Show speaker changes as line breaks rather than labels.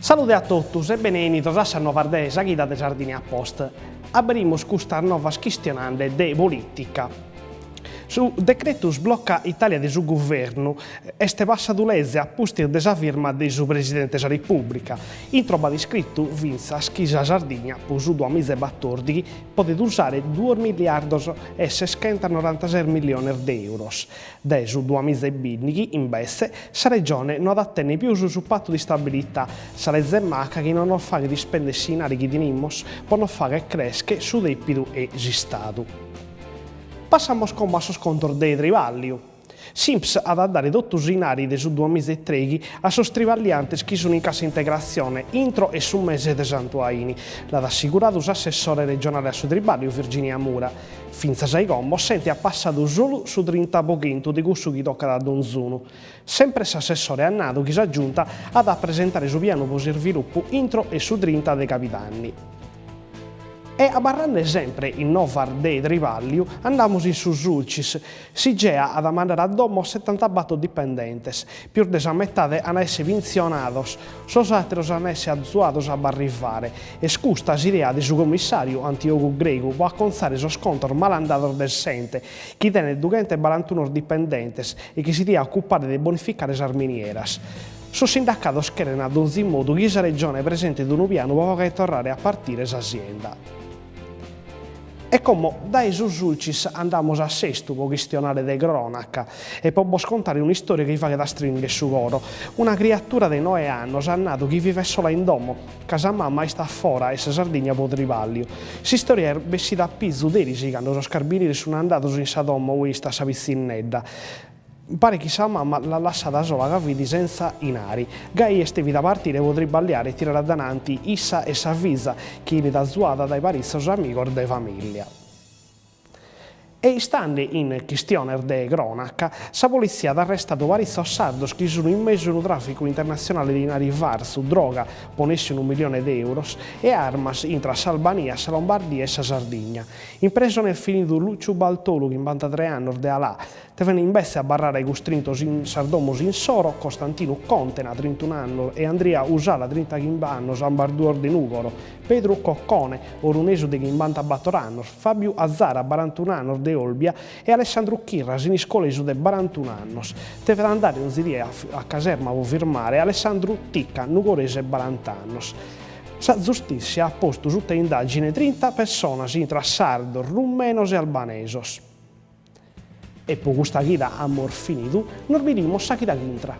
Salude a totus e benenidos a sas novas de sa chida de Sardinia Post. Aberimus custas novas chistionande de polìtica. Su decretu Sblocca Italia de su Guvernu est passadu leze a pustis de sa firma de su Presidente 'e sa Repùblica. Intro b'at iscritu fintzas chi sa Sardigna, pro su duamizaebatòrdighi, podet usare duos milliardos e seschentasnorantases milliones de euros. Dae su duamizaebìndighi, imbetze, sa Regione no at a tènnere pius su patu de istabilità, sa leze maca chi non nos faghet ispèndere s'inari chi tenimus pro nos fagher crèschere su dèpidu 'e s'Istadu. Passamos como a sos contos de tribàlliu. S'Inps at a dare totu s'inari de su duamizaetreighi a sos triballiantes chi sun in cassa integratzione intro 'e su mese de Santu Aini. L'at assiguradu s'assessore regionale a su tribàlliu Virginia Mura. Fintzas a como s'ente at passadu solu su trinta po chentu de cussu chi tocat a donzunu. Sempre s'assessore at nadu chi sa Giunta at a presentare su pianu po s'irvilupu intro 'e su trinta de cabidanni. E abarrande sempre in novas de tribàlliu, andamus in su Sulcis. S'Igea at a mandare a domo setantabator dipendentes, pius de sa metade an a esser pintzionados, sos àteros an a esser azuados a b'arrivare. Est custa s'idea de su commissàriu Antiogu Gregu po acontzare sos contos malandados de s'ente, chi tenet dughentobarantunos dipendentes e chi si diat ocupare de bonificare sas minieras. Sos sindacados cheren a donzi modu chi sa Regione presentet unu pianu pro fagher torrare a partire sa sienda. E como dae su Sulcis andamus a Sestu pro chistionare de cronaca e pro bos contare un'istòria chi faghet astringher su coro. Una criatura de noe annos at nadu chi vivet sola in domo, ca sa mama istat fora 'e sa Sardigna pro tribàlliu. S'istòria est bessida a pizu deris cando sos carbineris sun andados in sa domo ue istat sa pitzinnedda. Paret chi sa mama l'at lassada sola ca fit sentza inari. Gai est devida partire pro triballiare e tirare adananti issa e sa fiza, chi 'enit azuada dae paritzos amigos de familia. E istande in chistiones de cronaca, sa politzia at arrestadu paritzos sardos chi sun in mesu unu tràficu internatzionale de inari fartzu, droga, po nessi unu milione de euros, e armas intra s'Albania, sa Lombardia e sa Sardigna. In presone est finidu Luciu Baltolu, chimbantatrè annos, de Alà. Deven imbetze abarrare custrintos in sas domos insoro Costantinu Contena, trintunu annos, e Andria Usala, trintachimbe annos, ambas duos de Nùgoro, Pedru Coccone, orunesu de chimbantabator annos, Fàbiu Azara, barantunu annos, de Olbia, e Alessandru Chirra, siniscolesu de barantunu annos. Devet andare onzi die a caserma pro firmare Alessandru Ticca, nugoresu 'e barant'annos. Sa zustìssia at postu suta indàgine trinta pessonas intra sardos, rumenos e albanesos. E po custa chida amus finidu, nos bidimus sa chida ch'intra.